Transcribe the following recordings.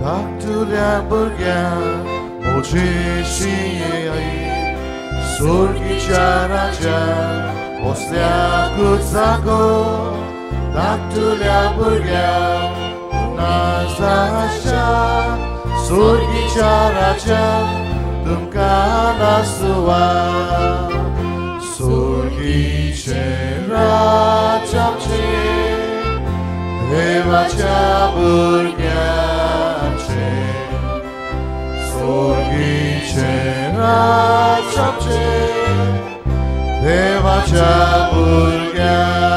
धाकटुल्या भुरग्यांक मोजेशी येयात सोर्गीच्या राज्यांत बसल्याकूच जागो धाकटुल्या भुरग्यांक नाजाशा सोर्गीच्या राज्यांत तुमकां नासुवा सोर्गीचें राज्य आमचें देवाच्या भुरग्यांचें सोर्गीचें राज्य आमचें देवाच्या भुरग्यांचें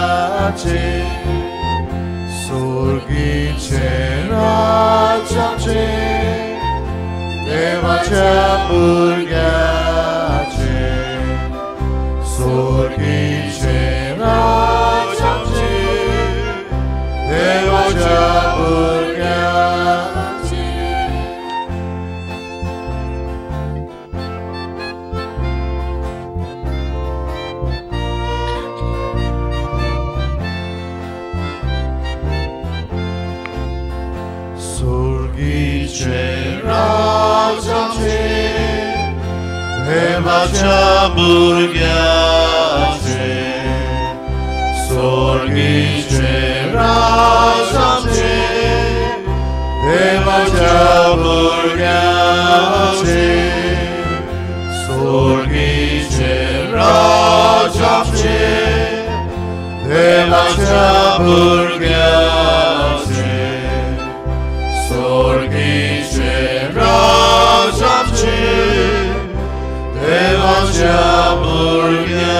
सोर्गीचें राज्य आमचें देवाच्या भुरग्यांचें सोर्गीचें राज्य आमचें देवाच्या भुरग्यांचें. सोर्गीचें राज्य आमचें देवाच्या भुरग्यांचें सोर्गीचें राज्य आमचें देवाच्या भुरग्यांचें सोर्गीचें राज्य आमचें देवाच्या भुरग्यांचें सोर्गीचें राज्य आमचें देवाच्या भुरग्यांचें.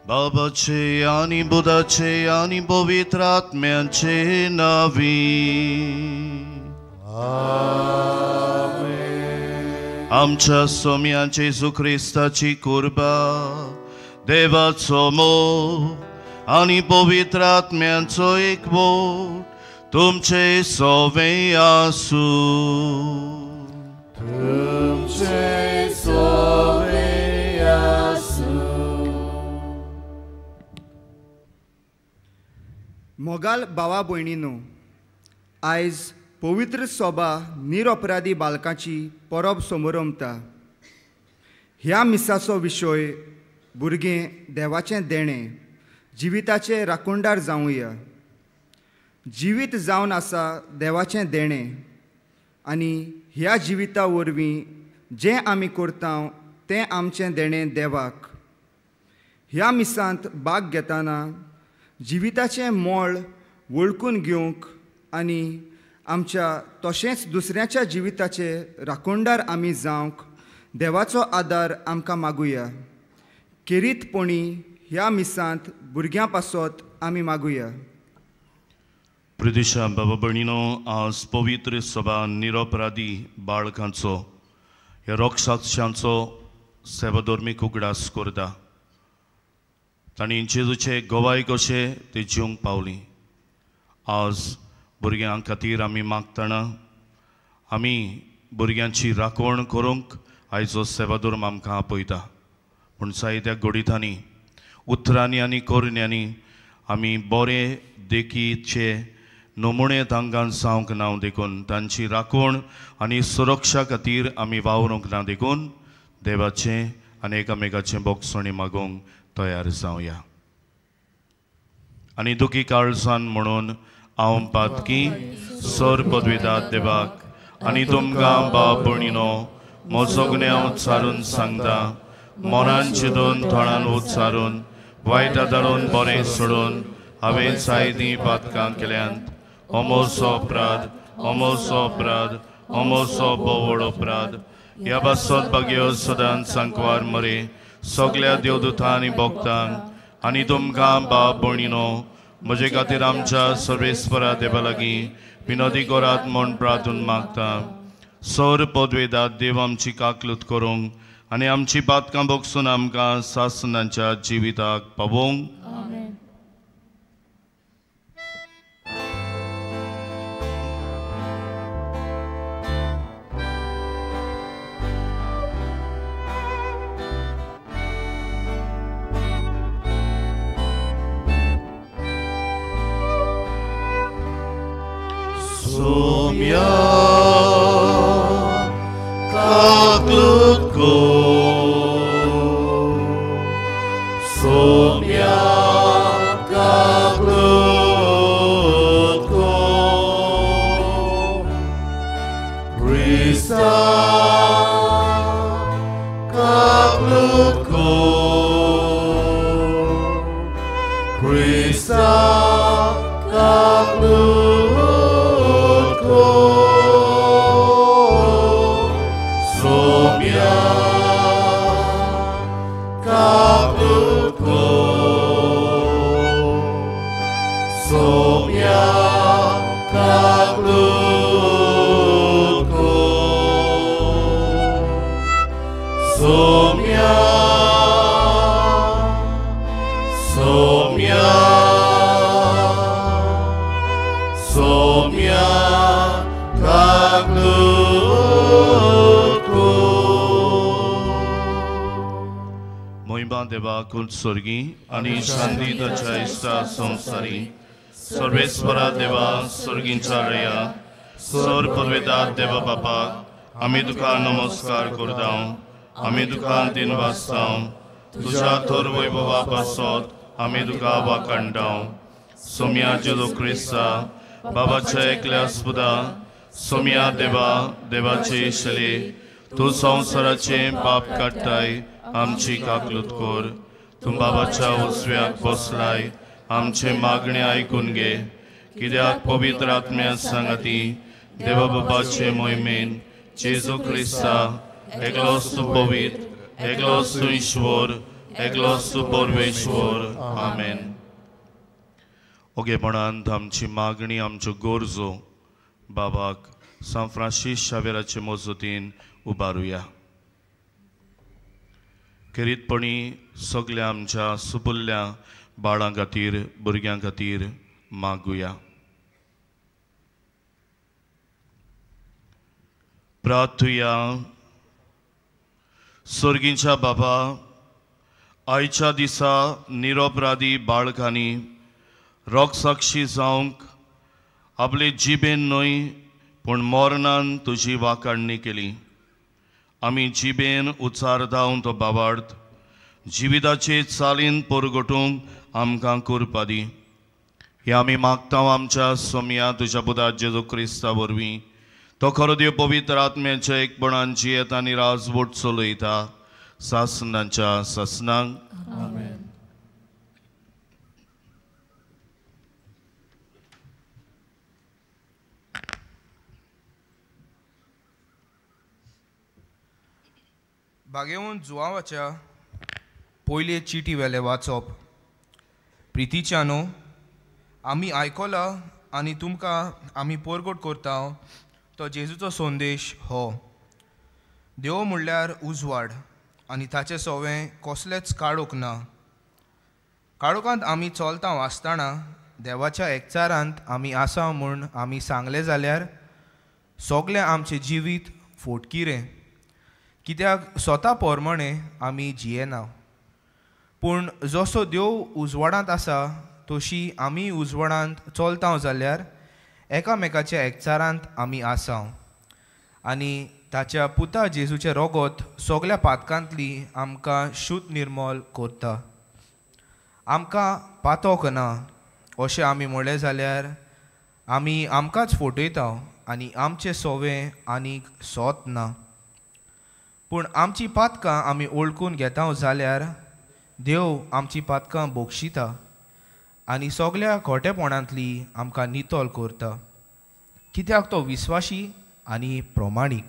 बाबाचे आनी बुधाचे आनी पवित्र आत्म्याचे नावी आमेन. आमच्या सोम्या जेजू क्रिस्ताची कुर्बा देवाचो मोग आनी पवित्र आत्म्याचो एकवट तुमचे सोवे आसूं. तुमचे सोवे आसूं. मोगाल भावा भयणीनो, आयज पवित्र सोबा निरपराधी बालकांची परब समरंभता. ह्या मिसाचो विशय भुरगें देवाचें देणें जिविताचें राखणदार जावया. जिवीत जावन आसा देवाचें देणें आनी ह्या जिविता वरवीं जें आमी करता तें आमचें देणें देवाक. ह्या मिसांत भाग घेतना जिविताचें मोल वळखून घेवंक आनी आमच्या तशेंच दुसऱ्याच्या जिविताचे राखणदार आमी जावंक देवाचो आदार आमकां मागुया. खेरीतपणी ह्या मिसांत भुरग्यां पासत आमी मागुया. प्रदेशा बाबा भयणीनो, आज पवित्र सभा निरपराधी बाळकांचो ह्या रोक्षाक्षांचो सेवाधर्मीक उगडास करता. तांणी जेजूचे गवाय कशे ते जिवंक पावली. आज भुरग्यां खातीर आमी मागतना आमी भुरग्यांची राखण करूंक आयचो सेवाधर्म आमकां आपयता. पूण जायत्या घडितांनी उतरांनी आनी करण्यांनी आमी बरे देखीचे नमुणे तांकां जावंक ना देखून तांची राखण आनी सुरक्षा खातीर आमी वावरूंक ना देखून देवाचें आनी एकामेकाचें बोगसणी मागूंक तयार जावया. आनी दुखी काळजान म्हणून हांव पातकी सर पदवेदात देवाक आनी तुमकां बाप भयणीनो म्हजो गुन्यांव उच्चारून सांगता. मनान चिंतून थोडान उच्चारून वायट धाडून बरें सोडून हांवें जायतीं पातकां केल्यांत. अमोसो अपराध, अमोसो अपराध, अमोसो भोव अपराध. ह्या पासत भाग्य सदांच सांकवार मरे सगल्या देवदूतां आनी भक्तांक आनी तुमकां बाप भयणीनो म्हजे खातीर आमच्या सर्वेस्परा देवा लागीं विनोदी करात म्हूण प्रार्थून मागता. सर पदवेदात देव आमची काकलूत करूंक आनी आमची पातकां बगसून आमकां सासणाच्या जिविताक पावोवंक. सोम्या काकलूत कर, सोम्या काकलूत कर, क्रिस्ता काकलूत कर, क्रिस्ता काकलूत कर, सोम्या काकलूत कर, सोम्या काकलूत कर, सोम्या, सोम्या, सोम्या काकलूत कर। मोहिमा देवाक स्वर्गी आनी शांती ताच्या इश्टा संवसारी सर्वेस्वरा देवा स्वर्गींच्या रया सर पदवेदार देवा बापाक आमी तुका नमस्कार करता, आमी तुका दिन वाचता, तुज्या थोर वैभवा पासत आमी तुका वाखाणटा। सोम्या जेजू क्रिस्ता बाबाच्या एकल्या सुदा सोम्या देवा देवाचे इशले तूं संवसाराचे पाप काडटाय आमची काकलूत कर। तूं बाबाच्या उजव्याक बसलाय आमचे मागणे आयकून घे, कित्याक पवित्र आत्म्या सांगाती देवा बाबाचे मोहिमेन जेजू क्रिस्ता एकलोच तूं पवित्र, एकलोच तूं ईश्वर, एकलोच तूं परमेश्वर। आमेन। ओगेपणान आमची मागणी आमच्यो गरजो बाबाक सांत फ्रांसीस शावेराचे मजतीन उबारुया। खेरीतपणी सगल्या आमच्या सुपुल्ल्या बाळां खातीर भुरग्यां खातीर मागुया। प्रार्थुया। स्वर्गींच्या बाबा, आयच्या दिसा निरपराधी बाळकांनी रोगसाक्षी जावंक आपले जिबेन न्हय पूण मरणान तुजी वाखाणणी केली। आमी जिबेन उच्चारता तो बाबार्थ जिविताचे चालीन परगटूंक आमकां करपा दी। हे आमी मागता आमच्या सोम्या तुज्या पुता जेजू क्रिस्ता वरवीं, तो खरो देव पवित्र आत्म्याच्या एकपणान जियेता आनी राजवट चलयता सासनाच्या सासनाक। आमेन। बागेवन जुवावाच्या पयले चिटी वेले वाचप। प्रितीच्यानो, आमी आयकला आनी तुमकां आमी परगट करता तो जेजूचो संदेश हो। देव म्हणल्यार उजवाड आनी ताचें सवें कसलेंच काडूंक ना। काळोखांत आमी चलता आसतना देवाच्या एकचारांत आमी आसा म्हूण आमी सांगलें जाल्यार सगळें आमचें जिवीत फोटकिरें, कित्याक स्वता प्रमाणे आमी जियेना। पूण जसो देव उजवाडांत आसा तशी आमी उजवाडांत चलता जाल्यार एकामेकाच्या एकचारांत आमी आसा आनी ताच्या पुता जेजूचें रोगोत सगळ्या पातकांतली आमकां शुद्ध निर्मल करता। आमकां पातोक ना अशें आमी म्हणलें जाल्यार आमी आमकांच फटयता आनी आमचें सोवें आनीक सोत ना। पूण आमची पातकां आमी वळखून घेता जाल्यार देव आमची पातकां बक्षिता आनी सगळ्या खोटेपणांतली आमकां नितळ करता, कित्याक तो विस्वाशी आनी प्रमाणीक।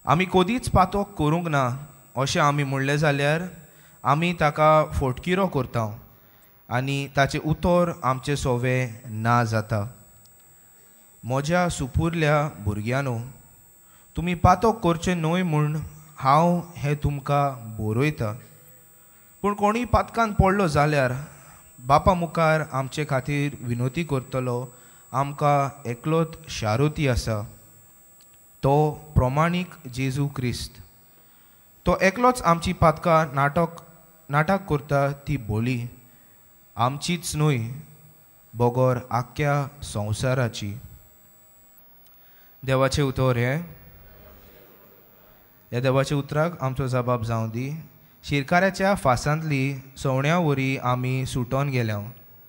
आमी कदीच पातोक करूंक ना अशें आमी म्हणलें जाल्यार आमी ताका फोटकिरो करता आनी ताचें उतर आमचें सोवें ना जाता। म्हज्या सुपुरल्या भुरग्यांनो, तुमी पातोक करचें न्हय म्हूण हांव हें तुमकां बरयता। पूण कोणूय पातकान पडलो जाल्यार बापा मुखार आमचे खातीर विनोती करतलो आमकां एकलोच शारोती आसा, तो प्रमाणीक जेजू क्रिस्त। तो एकलोच आमची पातकां नाटक करता ती बोली आमचीच न्हय बगर आख्ख्या संवसाराची। देवाचें उतर हें. ह्या देवाच्या उतराक आमचो जबाब जावं दी. शिरकाराच्या फासांतली सवण्या वरी आमी सुटोन गेल्या.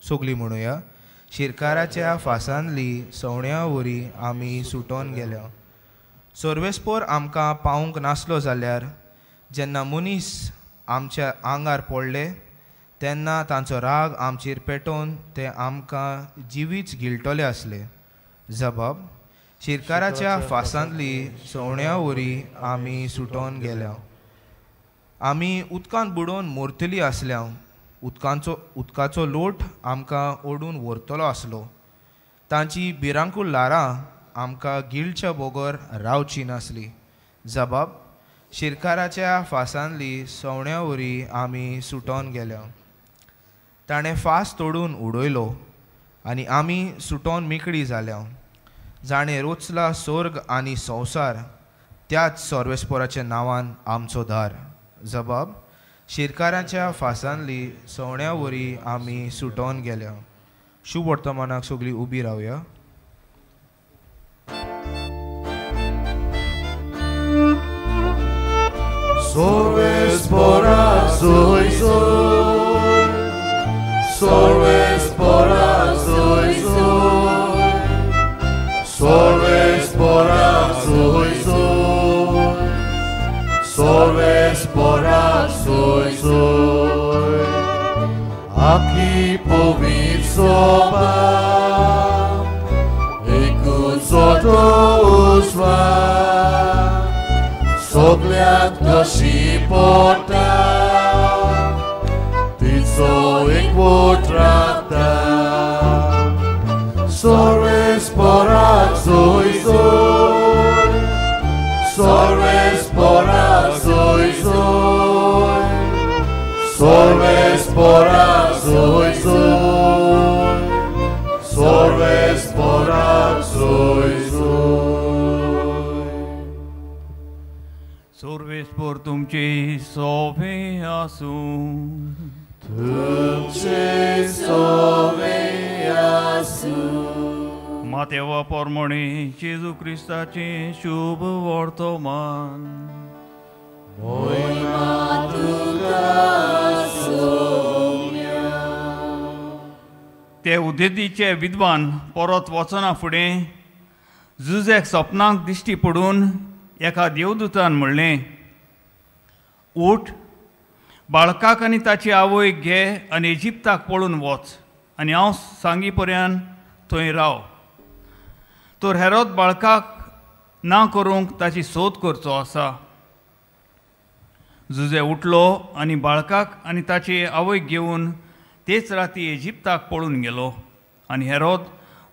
सगळीं म्हणुया, शिरकाराच्या फासांतली सवण्या वरी आमी सुटोन गेल्या. सर्वेस्पोर आमकां पावूंक नासलो जाल्यार जेन्ना मनीस आमच्या आंगार पडले तेन्ना तांचो राग आमचेर पेटोवन ते आमकां जिवीच गिळटले आसले. जबाब, शिरकाराच्या फासांतली सवण्या वरी आमी सुटोन गेल्या. आमी उदकांत बुडोवन मोरतली आसल्या. उदकाचो लोट आमकां ओडून व्हरतलो आसलो. तांची भिरांकूळ ल्हारां आमकां गिळच्या बगर रावची नासली. जबाब, शिरकाराच्या फासांतली सवण्या वरी आमी सुटोन गेल्या. ताणें फास तोडून उडयलो आनी आमी सुटोन मेकळी जाल्या. जाणें रोचला स्वर्ग आनी संवसार त्याच सर्वेस्पोराच्या नांवान आमचो दार. जबाब, शिरकाराच्या फासांतली सवण्या वरी आमी सुटोन गेल्या. शुभ वर्तमानाक सगळीं उबी रावया. Sorvespora soy soy, sorvespora soy soy, sorvespora soy soy, sorvespora soy soy. Aki povit soba, ekut soto usva. Sogल्याक कशी पोटा तिचो एकवट राखता. सर्वेस्पोराक सोय सोय, सर्वेस्पोराक सोय सोय, सर्वेस्पोराक सोय सोय, सर्वेस्पोराक सोय सोय. सर्वेस्पोर तुमचे सोवे आसूं. तुमचे सोवे आसूं. मातेवा पोरमणे जेजू क्रिस्ताचें शुभ वर्तमान. मोहिमा तुका सोम्या. ते उदेदीचे विद्वान परत वचना फुडें जुजेक सपनाक दिश्टी पडून एका देवदूतान म्हणलें, उठ, बाळकाक आनी ताची आवयक घे आनी इजिप्ताक पळून वच आनी हांव सांगी पर्यंत थंय राव. तर हेरोद बाळकाक ना करूंक ताची सोद करचो आसा. जुजे उठलो आनी बाळकाक आनी ताची आवयक घेवन तेच राती इजिप्ताक पळून गेलो आनी हेरोद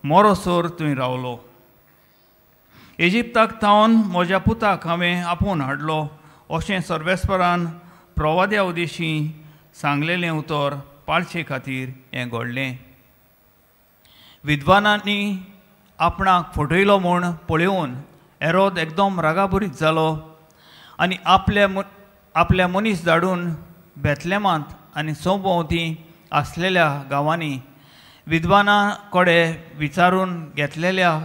मोरोसर थंय रावलो. इजिप्ताक थावन म्हज्या पुताक हांवें आपोवन हाडलो अशें सर्वेस्परान प्रवाद्या उदेशी सांगलेलें उतर पाळचे खातीर हें घडलें. विद्वानांनी आपणाक फटयलो म्हूण पळोवन हेरोद एकदम रागाभरीत जालो आनी आपल्या मनीस धाडून बेतलेमांत आनी सोंभोंवती आसलेल्या गांवांनी विद्वाना कडेन विचारून घेतलेल्या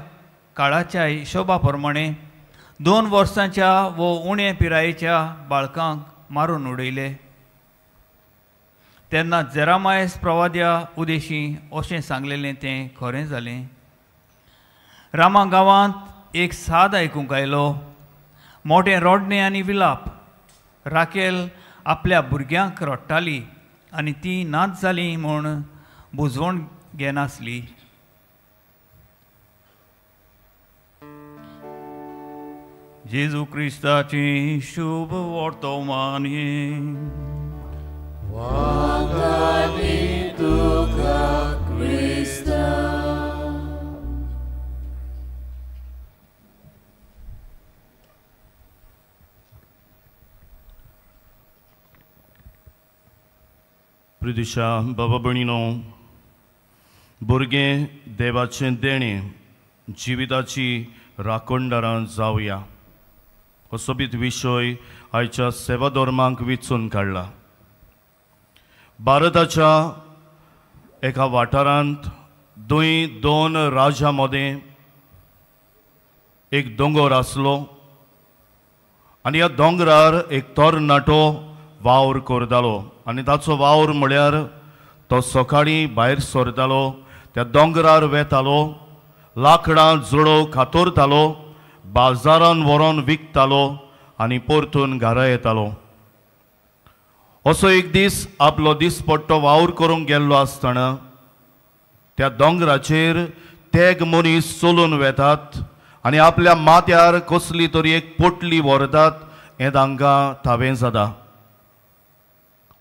काळाच्या हिशोबा प्रमाणे 2 वर्सांच्या वो उणे पिरायेच्या बाळकांक मारून उडयले. तेन्ना जेरामायस प्रवाद्या उदेशी अशें सांगलेलें तें खरें जालें. रामा गांवांत एक साद आयकूंक आयलो, मोटें रडणें आनी विलाप. राकेल आपल्या भुरग्यांक रडटाली आनी ती नाच जाली म्हूण बुजवण घेनासली. जेजू क्रिस्ताचें शुभ वर्तमान हें. वागानी तुका क्रिस्ता. प्रिदिशा बाबा भयणीनो, भुरगें देवाचें देणें, जिविताची राखणदारां जावया हो सोबीत विशय आयच्या सेवा धर्माक विचून काडला. भारताच्या एका वाठारांत दोन राजा मदें एक दोंगर आसलो आनी ह्या दोंगरार एक तरणाटो वावर करतालो आनी ताचो वावर म्हळ्यार तो सकाळीं भायर सरतालो, त्या दोंगरार वेतालो, लाकडां जोडो कातरतालो, बाजारान व्हरोन विकतालो आनी परतून घरा येतालो. असो एक दीस आपलो दिसपट्टो वावर करूंक गेल्लो आसतना त्या दोंगराचेर तेग मनीस चलून वेतात आनी आपल्या माथ्यार कसली तरी एक पोटली व्हरतात हें तांकां थावें जाता.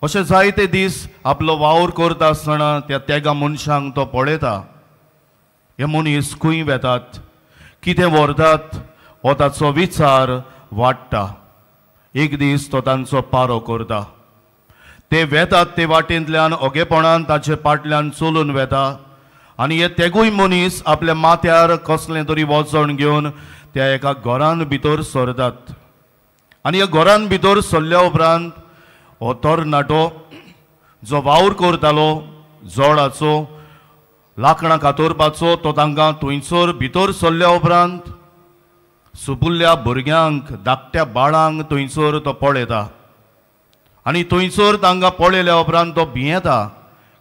अशें जायते दीस आपलो वावर करता आसतना त्या तेगा मनशांक तो पळयता, हे मनीस खंय वेतात, कितें व्हरतात हो ताचो विचार वाडटा. एक दीस तो तांचो पारो करता. ते वेतात ते वाटेंतल्यान ओगेपणान ताचे पाटल्यान चलून वेता आनी हे तेगूय मनीस आपल्या माथ्यार कसलें तरी वजन घेवन त्या एका घरान भितर सरतात आनी ह्या घरान भितर सरल्या उपरांत हो तरणाटो जो वावर करतालो जोडाचो लाकडां कातरपाचो तो तांकां थंयसर भितर सरल्या उपरांत सुपुल्ल्या भुरग्यांक धाकट्या बाळांक थंयसर तो पळयता आनी थंयसर तांकां पळयल्या उपरांत तो भियेता,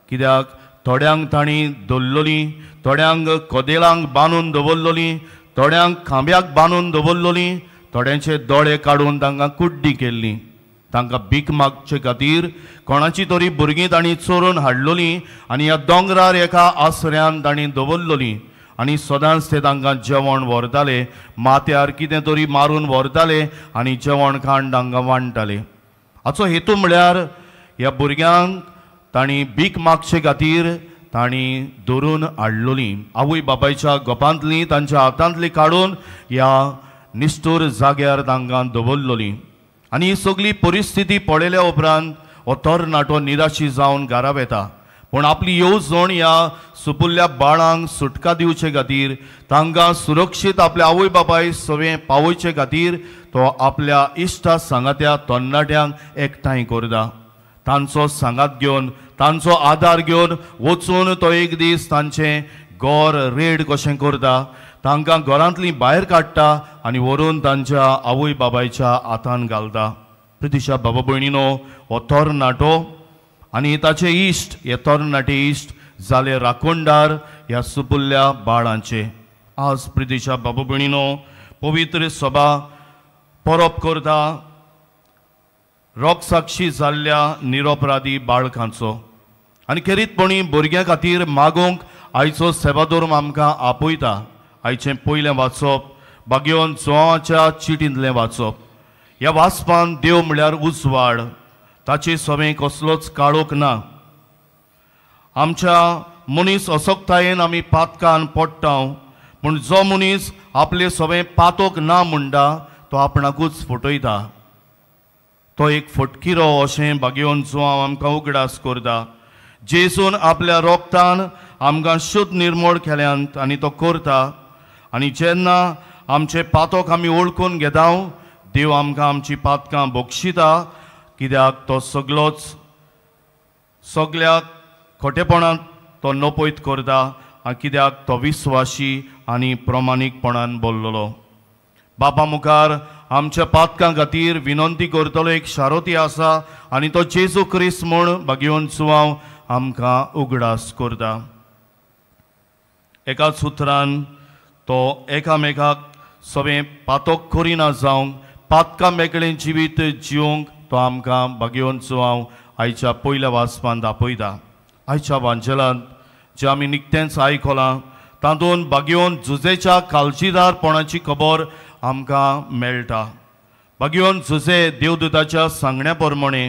कित्याक थोड्यांक तांणी दवरलोली, थोड्यांक कदेलांक बांदून दवरलोली, थोड्यांक खांब्याक बांदून दवरलोली, थोड्यांचे दोळे काडून तांकां कुड्डी केल्ली. तांकां भीक मागचे खातीर कोणाची तरी भुरगीं तांणी चोरून हाडलोली आनी ह्या दोंगरार एका आसऱ्यान तांणी दवरलोली आनी सदांच ते तांकां जेवण व्हरताले, माथ्यार कितें तरी मारून व्हरताले आनी जेवण खाण तांकां वांट्टाले. हाचो हेतू म्हळ्यार ह्या भुरग्यांक तांणी भीक मागचे खातीर तांणी धरून हाडलोली, आवय बापायच्या गोपांतली तांच्या हातांतली काडून ह्या निश्ठूर जाग्यार तांकां दवरलोली. आनी ही सगळी परिस्थिती पळयल्या उपरांत हो तरणाटो निराशी जावन घरा वेता, पूण आपली येवजण ह्या सुपुल्ल्या बाळांक सुटका दिवचे खातीर, तांकां सुरक्षीत आपल्या आवय बापाय सवें पावोवचे खातीर तो आपल्या इश्टा सांगात्या तरणाट्यांक एकठांय करता. तांचो सांगात घेवन, तांचो आदार घेवन वचून तो एक दीस तांचें घर रेड कशें करता, तांकां घरांतली भायर काडटा आनी व्हरून तांच्या आवय बापायच्या हातान घालता. प्रितिशा बाबा भयणीनो, हो तरणाटो आनी ताचे इश्ट, हे तरणाटे इश्ट जाले राखणदार ह्या सुपुल्ल्या बाळांचे. आज प्रितिशा बाबा भयणीनो, पवित्र सभा परब करता रोगसाक्षी जाल्ल्या निरपराधी बाळकांचो आनी खेरीतपणी भुरग्यां खातीर मागूंक आयचो सेवाधर्म आमकां आपयता. आयचें पयलें वाचप बागेवन जोवाच्या चिटींतलें वाचप. ह्या वाचपान देव म्हळ्यार उजवाड, ताचे सवें कसलोच काळोख ना. आमच्या मनीस असक्तायेन आमी पातकान पडटा, पूण जो मनीस आपले सवें पातोक ना म्हणटा तो आपणाकूच फटयता, तो एक फटकिरो अशें बागेवन जुआंव आमकां उगडास करता. जेजून आपल्या रोगतान आमकां शुद्ध निर्मोळ केल्यात आनी तो करता आनी जेन्ना आमचे पातोक आमी वळखून घेता, देव आमकां आमची पातकां बक्षिता, कित्याक तो सगळोच सगळ्या खोटेपणांत तो नपयत करता आनी कित्याक तो विस्वाशी आनी प्रमाणीकपणान बोल्लोलो. बापा मुखार आमच्या पातकां खातीर विनंती करतलो एक शारोती आसा आनी तो जेजू क्रिस्त म्हूण बागेवन जुआंव आमकां उगडास करता. एकाच उतरान तो एकामेकाक सगळें पातोक करिना जावंक, पातकां मेकळें जिवीत जिवंक तो आमकां बागेवन जुआंव आयच्या पयल्या वाचपांत आपयता. आयच्या वांजेलांत जें आमी निकतेंच आयकलां तातूंत बागेवन जुजेच्या काळजीदारपणाची खबर आमकां मेळटा. बागेवन जुजे देवदूताच्या सांगण्या प्रमाणे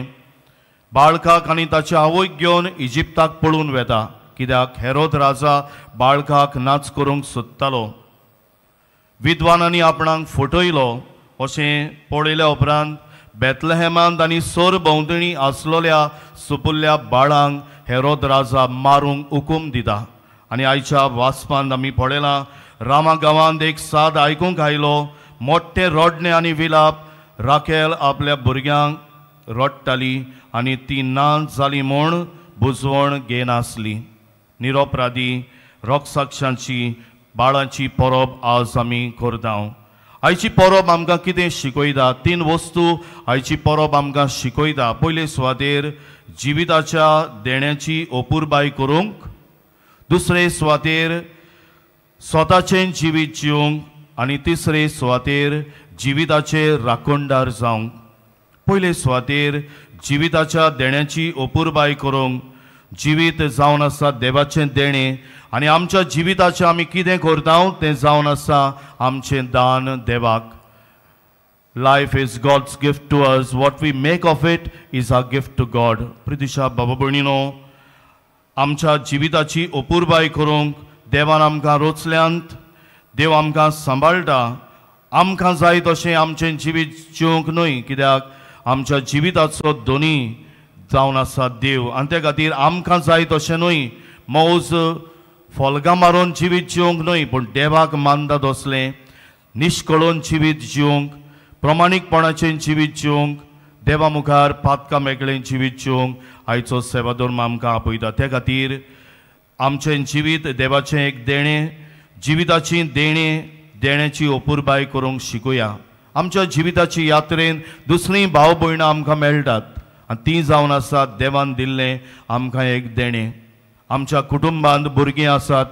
बाळकाक आनी ताच्या आवयक घेवन इजिप्ताक पळून वेता, कित्याक हेरोद राजा बाळकाक नाच करूंक सोदतालो. विद्वानांनी आपणाक फटयलो अशें पळयल्या उपरांत बेतलहेमांत आनी सोर भोंवतणी आसलोल्या सुपुल्ल्या बाळांक हेरोद राजा मारूंक हुकूम दिता. आनी आयच्या वाचपांत आमी पळयलां रामा गांवांत एक साद आयकूंक आयलो, मोठ्ठें रडणें आनी विलाप. राखेल आपल्या भुरग्यांक रडटाली आनी ती ना जाली म्हूण बुजवण घेनासली. निरोपराधी रोगसाक्षांची बाळांची परब आज आमी करता. आयची परब आमकां कितें शिकयता? तीन वस्तू आयची परब आमकां शिकयता. पयले सुवातेर जिविताच्या देण्याची अपुरबाय करूंक, दुसरे सुवातेर स्वताचें जिवीत जिवंक आनी तिसरे सुवातेर जिविताचे राखणदार जावंक. पयले सुवातेर जिविताच्या देण्याची अपुरबाय करूंक. जिवीत जावन आसा देवाचें देणें आनी आमच्या जिविताचें आमी कितें करता तें जावन आसा आमचें दान देवाक. Life is God's gift to us. What we make of it is our gift to God. Pritisha बाबा भयणीनो, आमच्या जिविताची अपुरबाय करूंक देवान आमकां रोचल्यांत. देव आमकां सांबाळटा. आमकां जाय तशें आमचें जिवीत जिवंक न्हय, कित्याक आमच्या जिविताचो दोनी जावन आसा देव आनी त्या खातीर आमकां जाय तशें न्हय, मौज फोलगां मारून जिवीत जिवंक न्हय, पूण देवाक मानता तसलें निश्कळून जिवीत जिवंक, प्रमाणीकपणाचें जिवीत जिवंक, देवा मुखार पातकां मेकळें जिवीत जिवंक आयचो सेवाधर्म आमकां आपयता. त्या खातीर आमचें जिवीत देवाचें एक देणें, जिविताची देणें देण्याची अपुरबाय करूंक शिकूया. आमच्या जिविताची यात्रेन दुसरीं भाव भयणां आमकां मेळटात आनी तीं जावन आसात देवान दिल्लें आमकां एक देणें. आमच्या कुटुंबांत भुरगीं आसात,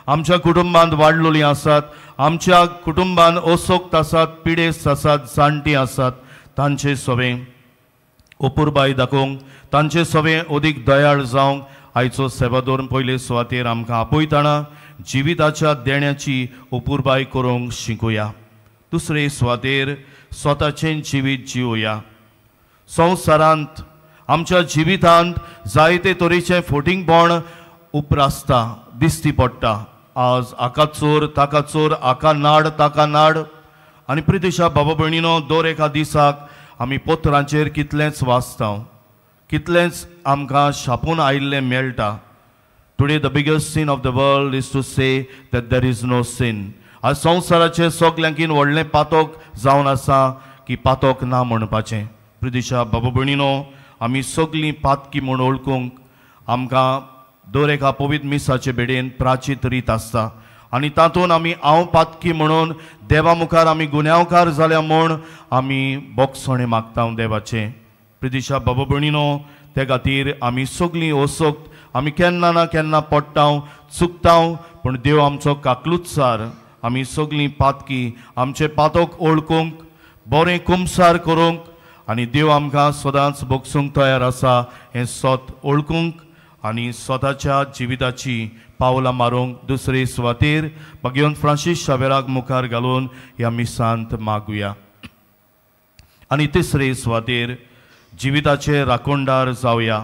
आमच्या कुटुंबांत वाडलोलीं आसात, आमच्या कुटुंबांत असोक्त आसात, पिडेस्त आसात, जाणटीं आसात. तांचे सवें अपुरबाय दाखोवंक, तांचे सवें अदीक दयाळ जावंक आयचो सेवाधर्म पयले सुवातेर आमकां आपयतना जिविताच्या देण्याची अपुरबाय करूंक शिकूया. दुसरे सुवातेर स्वताचें जिवीत जिवया. संवसारांत आमच्या जिवितांत जायते तरेचें फोटिंगपण उपरासता, दिसती पडटा. आज हाका चोर, ताका चोर, हाका नाड, ताका नाड. आनी प्रितिशा बाबा भयणीनो, दर एका दिसाक आमी पत्रांचेर कितलेंच वाचता, कितलेंच आमकां छापून आयिल्लें मेळटा. Today the biggest sin of the world is to say that there is no sin. आज संवसाराचें सगल्यांकीन व्हडलें पातक जावन आसा की पातक ना म्हणपाचें. प्रितिशा बाबा भयणीनो, आमी सगलीं पातकी म्हूण वळखूंक आमकां दर एका पवित्र मिसाचे भेडेन प्राचीत रीत आसता आनी तातूंत आमी हांव पातकी म्हणून देवा मुखार आमी गुन्यांवकार जाल्या म्हूण आमी बोगसणें मागता देवाचें. प्रितिशा बाबा भयणीनो, ते खातीर आमी सगलीं असोक्त, आमी केन्ना ना केन्ना पडटा, चुकता, पूण देव आमचो काकलुत्सार. आमी सगलीं पातकी, आमचें पातक वळखूंक, बरें कुमसार करूंक आनी देव आमकां सदांच बोगसूंक तयार आसा हें सत वळखूंक आनी स्वताच्या जिविताची पावलां मारूंक दुसरे सुवातेर भगवंत फ्रांसीस शावेराक मुखार घालून ह्या मिसांत मागुया. आनी तिसरे सुवातेर जिविताचे राखणदार जावया.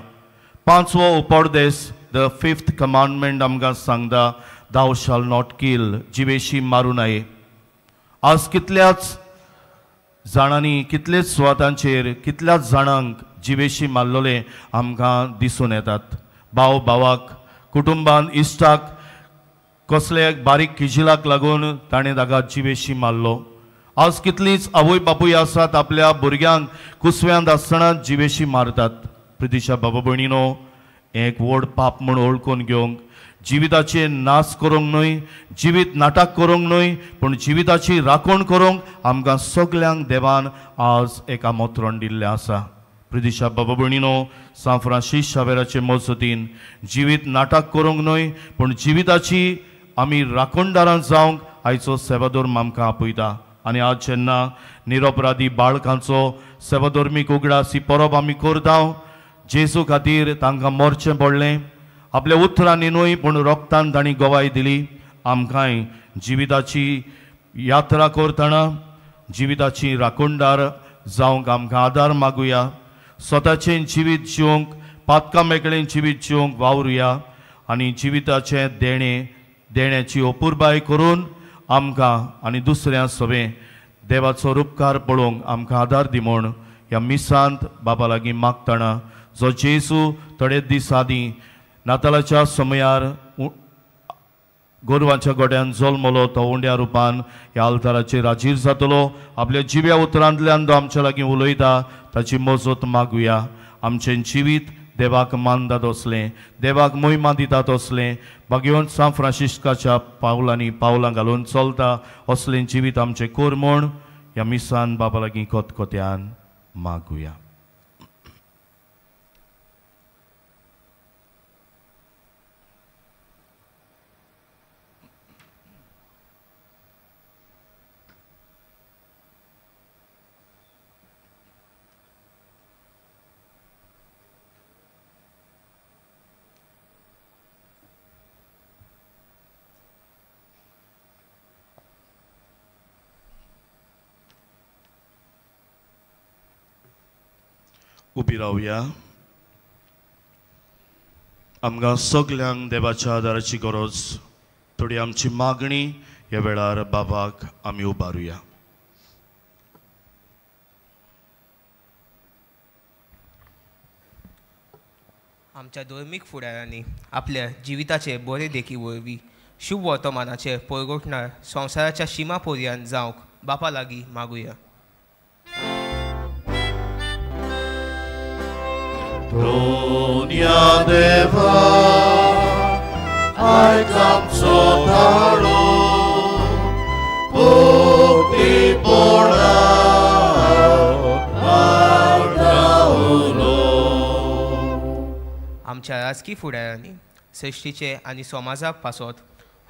पांचवो उपदेश, the fifth commandment आमकां सांगता, दाव शाल not kill, जिवेशी मारूं नये. आज कितल्याच जाणांनी, कितलेच सुवातांचेर कितल्याच जाणांक जिवेशी मारलेले आमकां दिसून येतात. भाव भावाक, कुटुंबान इश्टाक, कसले बारीक किजिलाक लागून ताणें ताका जिवेशी मारलो. आज कितलींच आवय बापूय आसात आपल्या भुरग्यांक कुसव्यांत आसतना जिवेशी मारतात. प्रितिशा बाबा भयणीनो, एक व्हड पाप म्हूण वळखून घेवंक, जिविताचे नाश करूंक न्हय, जिवीत नाटक करूंक न्हय, पूण जिविताची राखण करूंक आमकां सगल्यांक देवान आज एक आमंत्रण दिल्लें आसा. प्रितिशा बाबा भयणीनो, सांत फ्रांसीस शावेराचे मजतीन जिवीत नाटक करूंक न्हय, पूण जिविताची आमी राखणदारां जावंक आयचो सेवाधर्म आमकां आपयता. आनी आज जेन्ना निरपराधी बाळकांचो सेवाधर्मीक उगडास ही परब आमी करता, जेजू खातीर तांकां मरचें पडलें, आपल्या उतरांनी न्हय पूण रोगतान तांणी गवाय दिली. आमकांय जिविताची यात्रा करतना जिविताची राखणदार जावंक आमकां आदार मागुया. स्वताचें जिवीत जिवंक, पातकां मेकळें जिवीत जिवंक वावरुया आनी जिविताचें देणें देण्याची अपुरबाय करून आमकां आनी दुसऱ्या सवें देवाचो उपकार पळोवंक आमकां आदार दी म्हूण ह्या मिसांत बाबा लागीं मागतना, जो जेजू थोडे दीस आदीं नातालाच्या समयार गोरवांच्या गोट्यान जल्मलो, तो उंड्या रुपान ह्या आल्ताराचेर हाजीर जातलो. आपल्या जिव्या उतरांतल्यान तो आमच्या लागीं उलयता, ताची मजत मागुया. आमचें जिवीत देवाक मानतात असलें, देवाक मोहिमा दितात असलें, भाग्यवंत सांत फ्रांसिस्काच्या पावलांनी पावलां घालून चलता असलें जिवीत आमचें कर म्हूण ह्या मिसान बाबा लागीं खतखत्यान मागुया. उबी रावया. आमकां सगल्यांक देवाच्या आदाराची गरज. थोडी आमची मागणी ह्या वेळार बाबाक आमी उबारुया. आमच्या धर्मीक फुडाऱ्यांनी आपल्या जिविताचे बरे देखी वरवीं शुभ वर्तमानाचे परगटणार संवसाराच्या शिमा पर्यंत जावंक बापा लागीं मागुया. दोन्या देवा आयक आमचो ताळो, भक्तीपणा मारता उलो. आमच्या राजकी फुडाऱ्यांनी सृश्टीचे आनी समाजाक पासत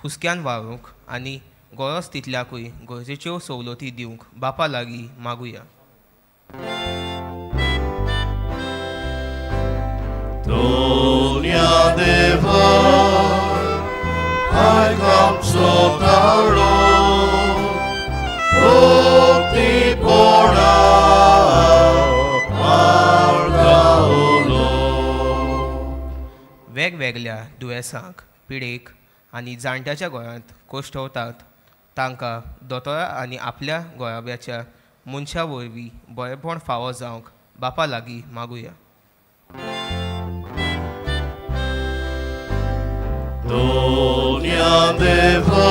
हुस्क्यान वावरूंक आनी गरज तितल्याकूय गरजेच्यो सवलती दिवंक बापा लागीं मागुया. दोन्या देवा आयक आमचो ताळो, भक्तीपणा मारता उलो. वेगवेगळ्या दुयेंसांक, पिडेक आनी जाणट्याच्या गोळ्यांत कोश्टवतात तांकां दोतोरा आनी आपल्या गोळाब्याच्या मनशा वरवीं बरेपण फावो जावंक बापा लागीं मागुया. दोन्या देवा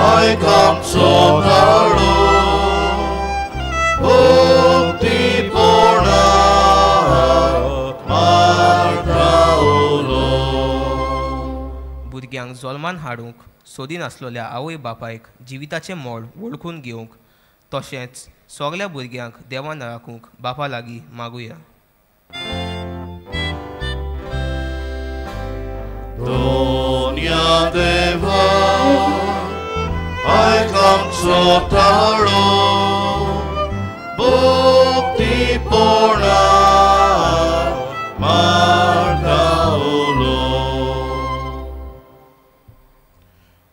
आयक आमचो ताळो, भक्तीपणा मारता उलो. भुरग्यांक जल्मान हाडूंक सोदिनासलेल्या आवय बापायक जिविताचें मोल वळखून घेवंक तशेंच सगल्या भुरग्यांक देवान राखूंक बापा लागीं मागुया. दोन्या देवा आयक आमचो ताळो, भक्तीपणा मारता उलो.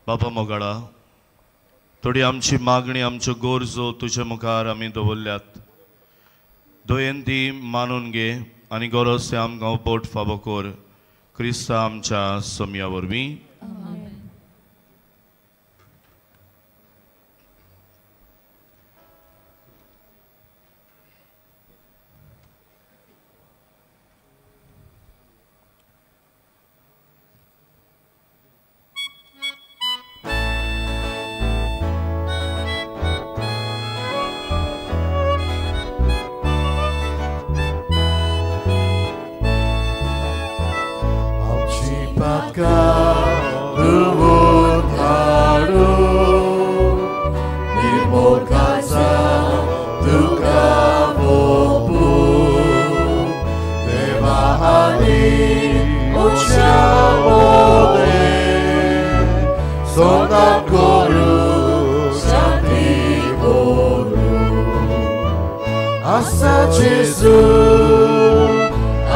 बाबा मोगाळा, थोडी आमची मागणी, आमच्यो गरजो तुजे मुखार आमी दवरल्यात. दुयेंती मानून घे आनी गरज ते आमकां पोट फावो कर. क्रिस्ता आमच्या सम्या वरवीं.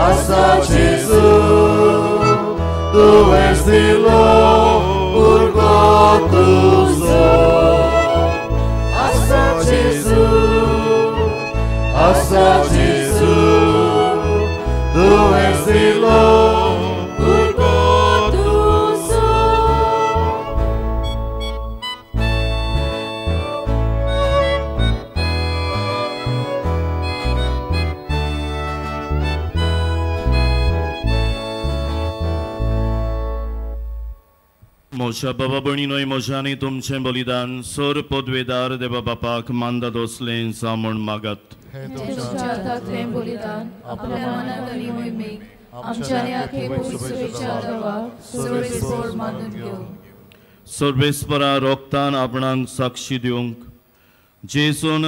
Asa Gesù, tu és de Asa Gesù, tu és de म्हज्या बाबा भयणीनोय म्हज्या आनी तुमचें बलिदान सर पदवेदार देवा बापाक मानदा दोसलें जावं म्हूण मागात. तुमच्या हातांतलें बलिदान आपल्या मनात आनी मोहिमेक आमच्या आनी पवित्र देवाक सर्वेस्पर मानून घेवं. सर्वेस्परा रोगतान आपणाक साक्षी दिवंक जेजून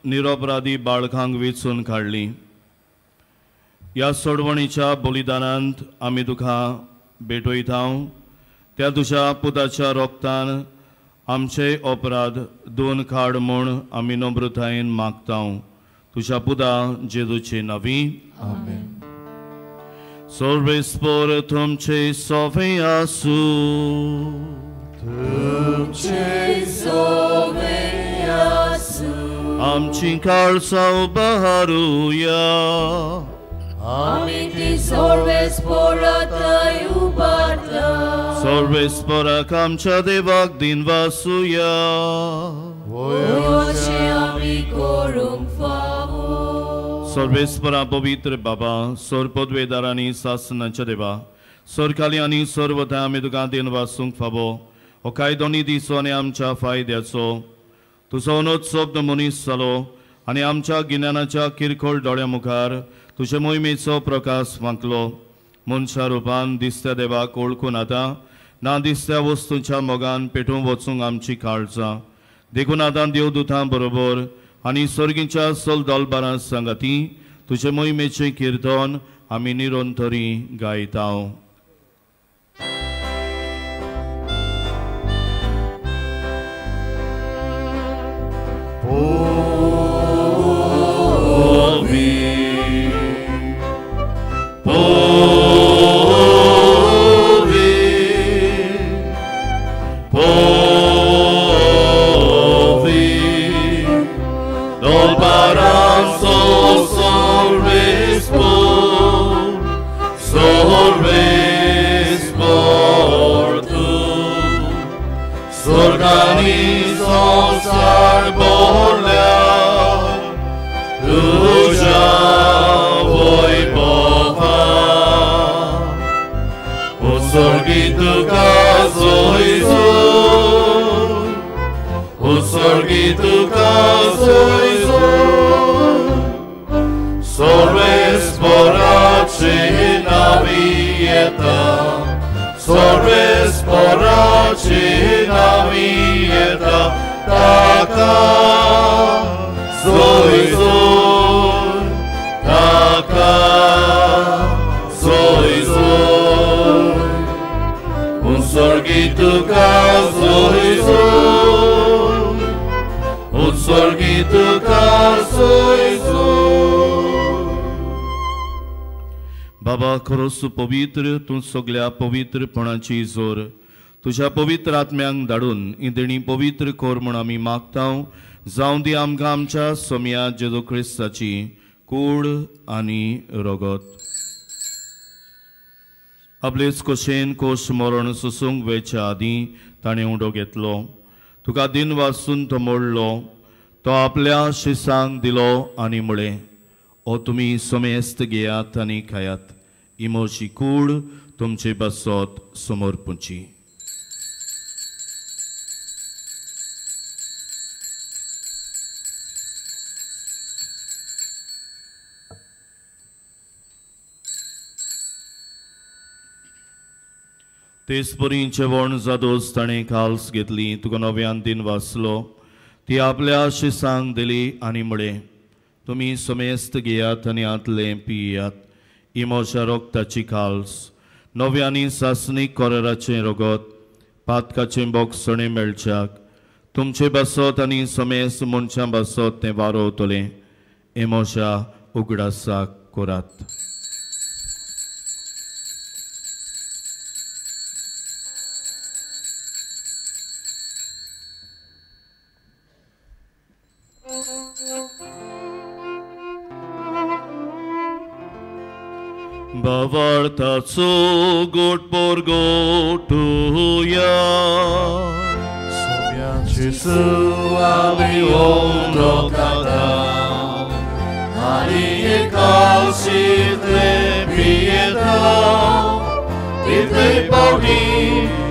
निरपराधी बाळकांक वेंचून काडली. ह्या सोडवणीच्या बलिदानांत आमी तुका भेटयता. त्या तुज्या पुताच्या रोगतान आमचे अपराध दोन काड म्हूण आमी नम्रतायेन मागता. तुज्या पुता जेजूचे नांवी आमेन. सर्वेस्पर तुमचे सोवे आसूं. तुमचे सोवे आसूं. आमची काळसां उबारुया. आमी ती सर्वेस्पराथंय उबारता. सर्वेस्पराक आमच्या देवाक दिनवासुया. अशें आमी करूंक फावो. सर्वेस्परा पवित्र बाबा, सर्व पदवेदार आनी सासनाच्या देवा, सरकाली आनी सर्वथाय आमी तुका दिनवासूंक फावो. हो कायदो निधीचो आनी आमच्या फायद्याचो तुजो अनोद शब्द मनीस जालो आनी आमच्या गिन्यानाच्या किरकोळ दोळ्या मुखार तुजे मोहिमेचो प्रकाश फांकलो. मनशा रुपान दिसत्या देवाक वळखून आतां ना दिसत्या वस्तूंच्या मोगान पेटून वचूंक आमची काळजां. देखून आतां देवदूतां बरोबर आनी सर्गीच्या सल दोलबारां सांगाती तुजे मोहिमेचें किर्तन आमी निरंतरी गायता. बाबा खरोच पवित्र, तूं सगल्या पवित्रपणाची जोर तुज्या पवित्र आत्म्यांक धाडून ही देणी पवित्र कर म्हूण आमी मागता. जावं दी आमकां आमच्या सोम्या जेजू क्रिस्ताची कूड आनी रगत. आपलेच कशेन कोश मरण सोसूंक वेच्या आदीं ताणें उडो घेतलो. तुका दिन वासून तो मोडलो. तो आपल्या शिसांक दिलो आनी म्हळें, ओ तुमी समेस्त घेयात आनी खायात. ही म्हजी कूड तुमचे पासत समर्पूची. तेच परी जेवण जादोस ताणें काल्स घेतली. तुका नव्यान दिन वाचलो. ती आपल्या शिसांक दिली आनी म्हळें, तुमी समेस्त घेयात आनी आतलें पियात. ही म्हज्या रगताची काल्स, नव्या आनी सासणीक कोराराचें रगत, पातकाचें बोगसणें मेळच्याक तुमचे बासत आनी समेस्त मनशां बासत तें वारोवतलें. हें म्हज्या उगडासाक करात. भावार्थाचो गोट पोरगोटुया. Gesù आमी ओंदोकाता आनी एकाशितले पियेता. तितले पावटी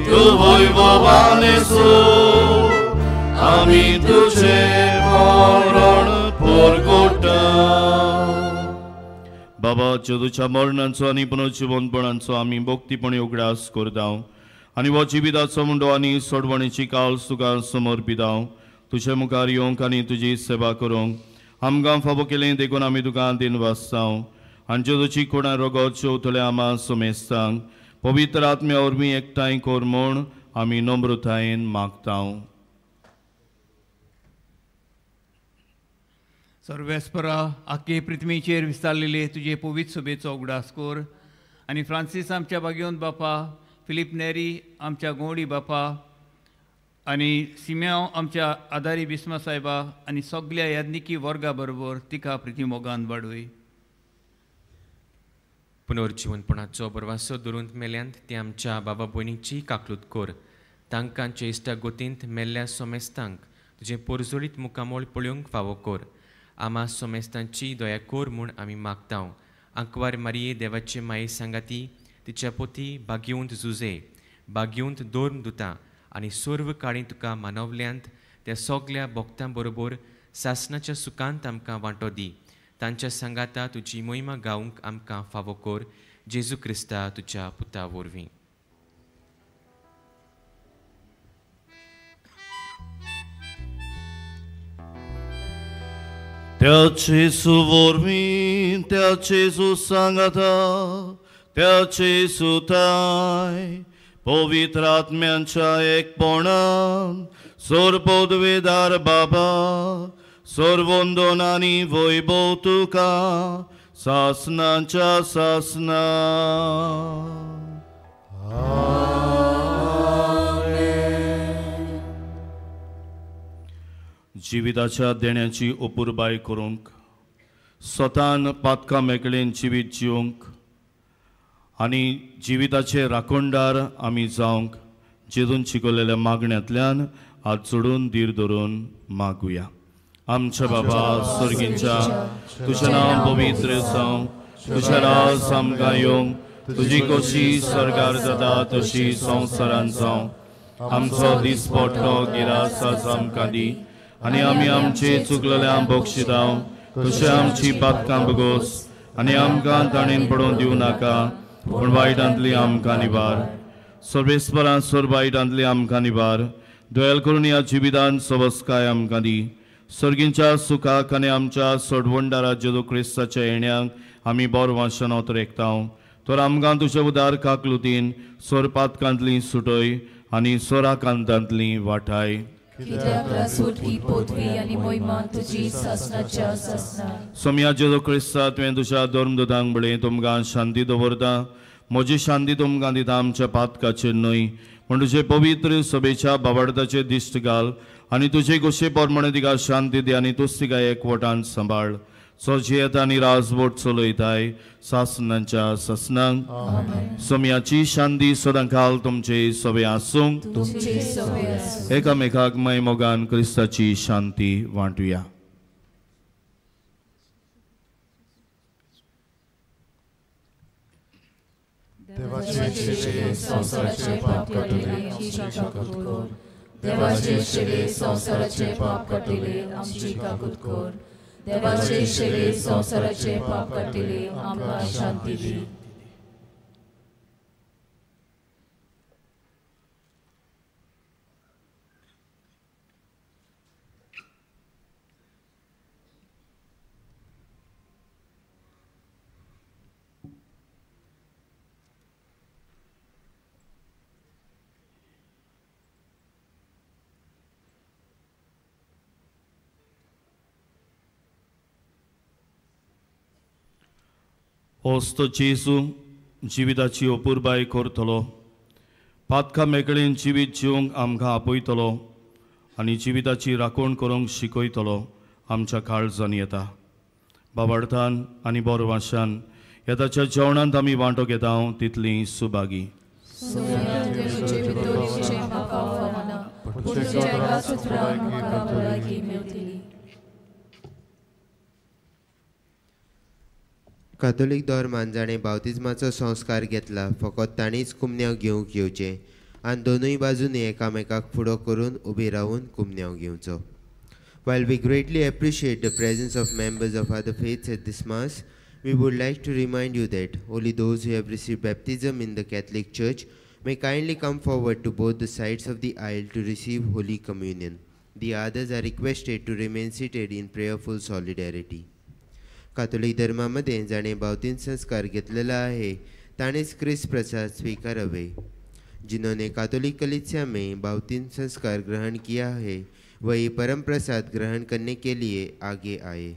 तूं वैभवान येसू आमी तुझे मरण परगटा. बाबा, जेजूच्या मरणाचो आनी पुनर्जिवंतपणाचो आमी भक्तीपणी उगडास करता आनी हो जिविताचो मुंडो आनी सोडवणेची काल तुका समर्पिता. तुजे मुखार येवंक आनी तुजी सेवा करूंक आमकां फावो केलें देखून आमी तुका दिनवासता. आनी जेजूची कोणा रगत जेवतले आमा समेस्तांक पवित्र आत्म्या वरवीं एकठांय कर म्हूण आमी नम्रतायेन मागता. सर्वेस्परा, आख्खे पृथ्वीचेर विस्तारलेले तुजे पवित्र सभेचो उगडास कर आनी फ्रांसीस आमच्या बागेवन बापा, फिलीप नेरी आमच्या गोंडी बापा आनी सिम्यांव आमच्या आदारी बिस्मा साहेबा आनी सगल्या याज्ञिकी वर्गा बरोबर तिका प्रिती मोगान वाडय. पुनर्जिवनपणाचो बरवासो धरून मेल्यांत ते आमच्या बाबा भयणीची काकलूत कर. तांकां चेश्टा गोतींत मेल्ल्या सोमेस्तांक तुजें पोरजोळीत मुखामोळ पळोवंक फावो कर. आमा सोमेस्तांची दया कर म्हूण आमी मागता. आंकवार मारिये देवाचे माये सांगाती तिच्या पोती बागेवंत जुजे बागेवंत दोर्म दुता आनी सर्व काळी तुका मानवल्यांत त्या सगल्या भक्तां बरोबर सासनाच्या सुखांत आमकां वांटो दी. तांच्या सांगाता तुजी मोहिमा गावंक आमकां फावो कर. जेजू क्रिस्ता तुज्या पुता वरवीं. त्या जेजू वरवीं, त्या जेजू सांगाता, त्या जेजू ताय पवित्र आत्म्यांच्या एकपणान सर्वपदवेदार बाबा सर्वंदन आनी वैभव तुका सासनाच्या सासना. जिविताच्या देण्याची अपुरबाय करूंक, स्वतान पातकां मेकळेन जिवीत जिवंक आनी जिविताचे राखणदार आमी जावंक जेजून शिकवलेल्या मागण्यांतल्यान हात जोडून धीर धरून मागुया. आमच्या बाबा स्वर्गींच्या, तुजें नांव पवित्र जावं, तुजें राज आमकां येवंक, तुजी कशी स्वर्गार जाता तशी संवसारांत जावं. आमचो दिसपट्टो गिरास आज आमकां दी आनी आमी आमचे चुकलेल्या बक्षितां तशें आमची पातकां बगोस आनी आमकां ताणेन पडोवन दिवं नाका, पूण वायटांतली आमकां निवार. सर्वेस्परान सर्व वायटांतली आमकां निवार. दयाल करून ह्या जिवितान सवस्काय आमकां दी. सर्गींच्या सुखाक आनी आमच्या सोडवणदारा जेजू क्रिस्ताच्या येण्याक आमी बरो वांशनांत रेखता. तर आमकां तुजे उदार काकलुतीन सोर पातकांतली सुटय आनी सोराकांतांतली वाठाय. सोम्या जेजू क्रिस्ता, तुवें तुज्या धर्मदूतांक म्हणलें, तुमकां शांती दवरता, म्हजी शांती तुमकां दिता, आमच्या पातकाचेर न्हय पूण तुजे पवित्र सभेच्या बाबाडताचेर दिश्ट घाल आनी तुजे गोशे प्रमाणे तिका शांती दी आनी तूच तिका एकवटान सांबाळ. सो जियेता आनी राजवट चलयताय सासनांच्या सासनांक. सोम्याची शांती सदांकाल तुमचे सवे आसूंक. एकामेकाक माय मोगान क्रिस्ताची शांती वांटुया. देवाचे संवसाराचे पाप काडटले आमची काकूत कर. देवाचे शेले संवसाराचे पाप काडटले आमची काकूत कर. देवाचे शेले संवसाराचे पाप काडटले आमकां शांती दी. होस्तो जेजू जिविताची अपुरबाय करतलो, पातकां मेकळेन जिवीत जिवंक आमकां आपयतलो आनी जिविताची राखण करूंक शिकयतलो आमच्या काळजान येता. बाबार्थान आनी बोरवाशान ह्या ताच्या जेवणांत आमी वांटो घेता तितली सुभागी. कातोलीक धर्मान जाणें बावतिज्माचो संस्कार घेतला फकत तांणीच कुमन्यांव घेवंक येवचें आनी दोनूय बाजूंनी एकामेकाक फुडो करून उबी रावून कुमन्यांव घेवचो. While we greatly appreciate the presence of members of other faiths at this Mass, we would like to remind you that only those who have received baptism in the Catholic Church may kindly come forward to both the sides of the aisle to receive Holy Communion. The others are requested to remain seated in prayerful solidarity. Catholic धर्मामध्ये जाणे बावतीन संस्कार घेतलेला आहे ताणेच क्रिस्त प्रसाद स्वीकारावे. जिन्होंने Catholic कलीसिया में बावतीन संस्कार ग्रहण किया है वही परम प्रसाद ग्रहण करने के लिए आगे आए.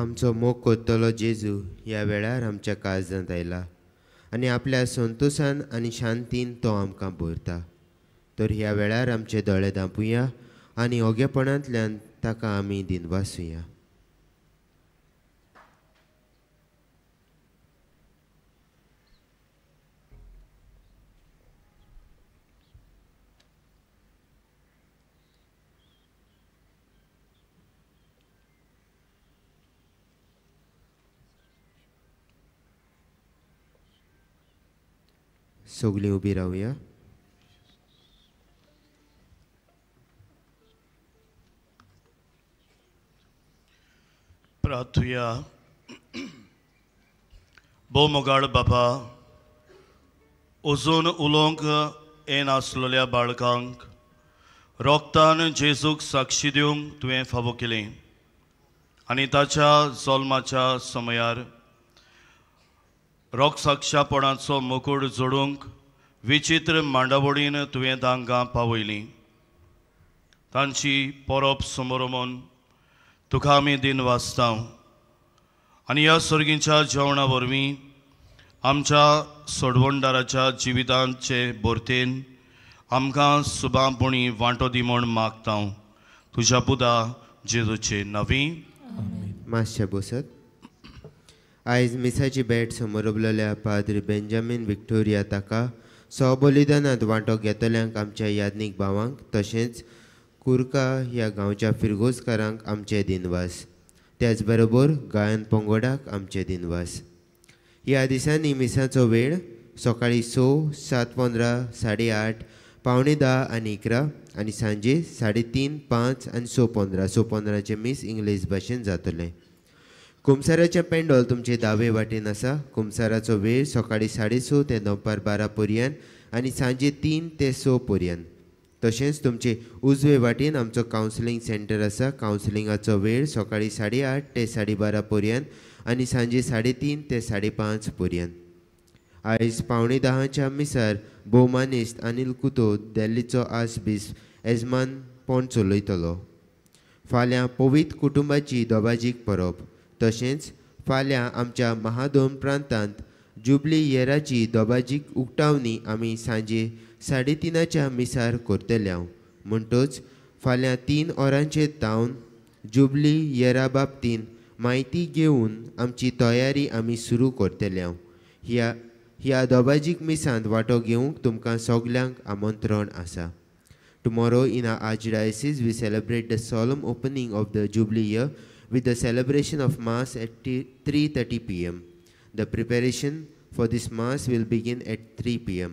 आमचो मोग करतलो जेजू ह्या वेळार आमच्या काळजांत आयला आनी आपल्या संतोशान आनी शांतीन तो आमकां भरता. तर ह्या वेळार आमचे दोळे धांपुया आनी ओगेपणांतल्यान ताका आमी दिनवासुया. सगळीं उबी रावया. प्रार्थुया. भोव मोगाळ बाबा, अजून उलोवंक येनासलेल्या बाळकांक रोगतान जेजूक साक्षी दिवंक तुवें फावो केलें आनी ताच्या जल्माच्या समयार रोगसाक्षापणाचो मुकूट जोडूंक विचित्र मांडावळीन तुवें तांकां पावयली. तांची परब समोरमून तुका आमी दिन वाचता आनी ह्या सर्गीच्या जेवणा वरवीं आमच्या सोडवणदाराच्या जिवितांचे भरतेन आमकां सुबांपणी वांटो दी म्हूण मागता तुज्या पुता जेजूचे नवी. मातशें बसत. आयज मिसाची भेट समोरबलेल्या पाद्री बेंजामीन विक्टोरिया ताका स्वबलिदानांत वांटो घेतल्यांक आमच्या यादनीक भावांक तशेंच कुर्का ह्या गांवच्या फिरगोजकारांक आमचे दिनवास. त्याच बरोबर गायन पंगोडाक आमचे दिनवास. ह्या दिसांनी मिसाचो वेळ सकाळीं 6, 7:15, 8:30, 9:45 आनी 11 आनी सांजे 3:30, 5 आनी 6:15. 6:15 मीस इंग्लीश भाशेन जातलें. कुमसाराचें पेंडोल तुमचे दावे वाटेन आसा. कुमसाराचो वेळ सकाळीं 6:30 ते दनपार 12 पर्यंत आनी सांजे 3 ते 6 पर्यंत. तशेंच तुमचे उजवे वाटेन आमचो कावन्सिलींग सेंटर आसा. कावन्सिलिंगाचो वेळ सकाळीं 8:30 ते 12:30 पर्यंत आनी सांजे 3:30 ते 5:30 पर्यंत. आयज 9:45 मिसार भोवमानेस्त अनिल कुतो दिल्लीचो आर्चबिस्प येजमानपण चलयतलो. फाल्यां पवित्र कुटुंबाची दोबाजीक परब. तशेंच फाल्यां आमच्या महादोम प्रांतांत जुबली येराची दोबाजीक उक्तावणी आमी सांजे 3:30 मिसार करतले. म्हणटच फाल्यां 3 वरांचेर तावन जुबली येरा बाबतीन म्हायती घेवन आमची तयारी आमी सुरू करतले. ह्या दोबाजीक मिसांत वांटो घेवंक तुमकां सगल्यांक आमंत्रण आसा. Tomorrow in our archdiocese we celebrate the solemn opening of the jubilee year with the celebration of Mass at 3:30 p.m. The preparation for this Mass will begin at 3 p.m.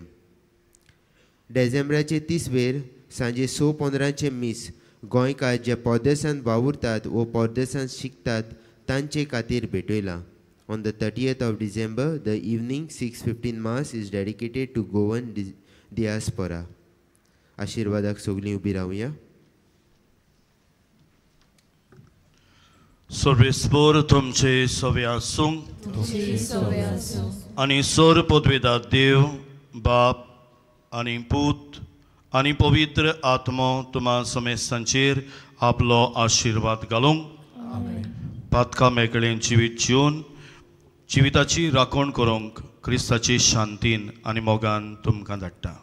डिसेंबराचे 30 वेर सांजे 6:15 मीस गोंयकार जे परदेसांत वावुरतात वो परदेसांत शिकतात तांचे खातीर भेटयलां. On the 30th of December, the evening 6:15 Mass is dedicated to Goan diaspora. आशिर्वादाक सगळीं उबी रावया. सर्वेस्पोर तुमचे सवे आसूं आनी सोर पदवेदा देव बाप आनी पूत आनी पवित्र आत्मो तुमा समेस्तांचेर आपलो आशिर्वाद घालूंक. पातका मेकळें जिवीत जिवन जिविताची राखण करूंक क्रिस्ताची शांतीन आनी मोगान तुमकां धाडटा.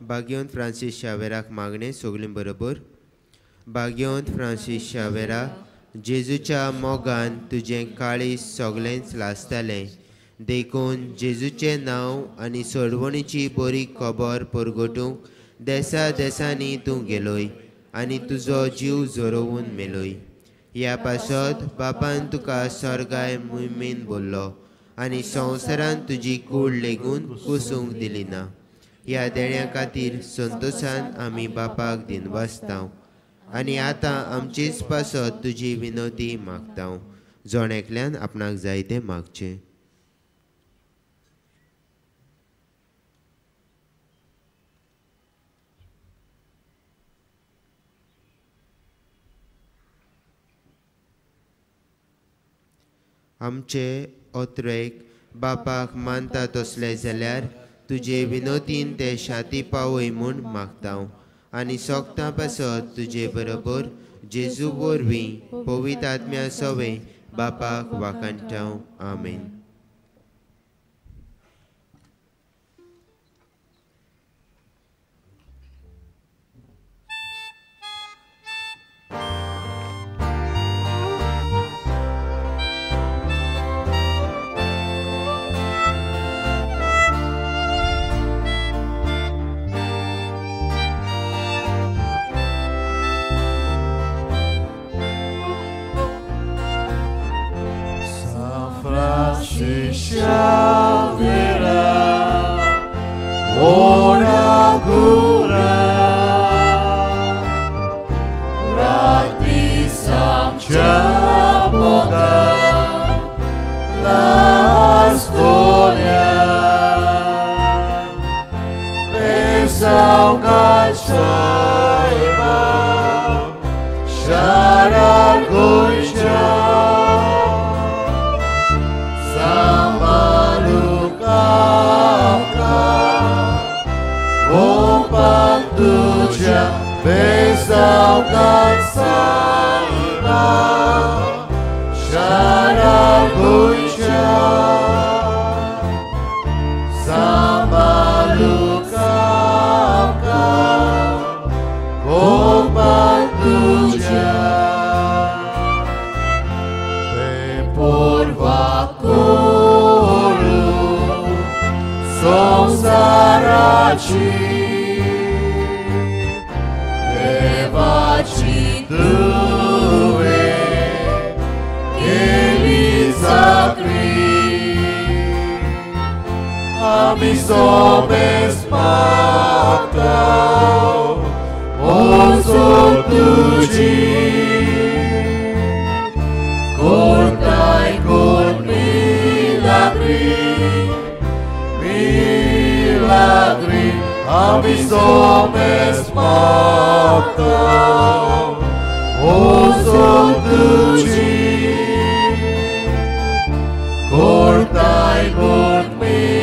बाग्योन फ्रांसीस शावेराक मागणें सगळीं बरोबर. बाग्योन फ्रांसीस शावेरा, जेजूच्या मोगान तुजें काळीज सगळेंच लासतालें, देखून जेजूचें नांव आनी सोडवणीची बरी खबर परगटूंक देसा देसांनी तूं गेलोय आनी तुजो जीव झरोवन मेलोय. ह्या पासत बापान तुका स्वर्गाय मुयमेन बोल्लो आनी संवसारान तुजी कूड लेगून कुसूंक दिली ना. ह्या देण्या खातीर संतोशान आमी बापाक दिनवासता आनी आतां आमचेच पासत तुजी विनवती मागता. जण एकल्यान आपणाक जाय तें मागचें. आमचे ओत्रेक बापाक मानता तसले जाल्यार तुजे विनोतीन ते शांती पावय म्हूण मागता आनी सोगतां पासत तुजे बरोबर जेजू वरवीं पवित्र आत्म्या सवें बापाक वाखाणटा. आमेन. Xaviera, Onagura, Rati Samchamoga, Lastonia, सायबा शारार गोंयच्या सांबालूक आमकां गोपान तुज्या बेसावकान सायबा शारार गोंयच्या सांबालूक आमकां गोपान तुज्या बेपोरवा करूं संवसाराची देवाची तुवें केली चाकरी आमी सोबेस मागता मोजो तुजी कोरताय कोर मिलाग्री मिलाग्री आमी सोबेस मागता मोजो तुजी कोरताय कोर मिलाग्री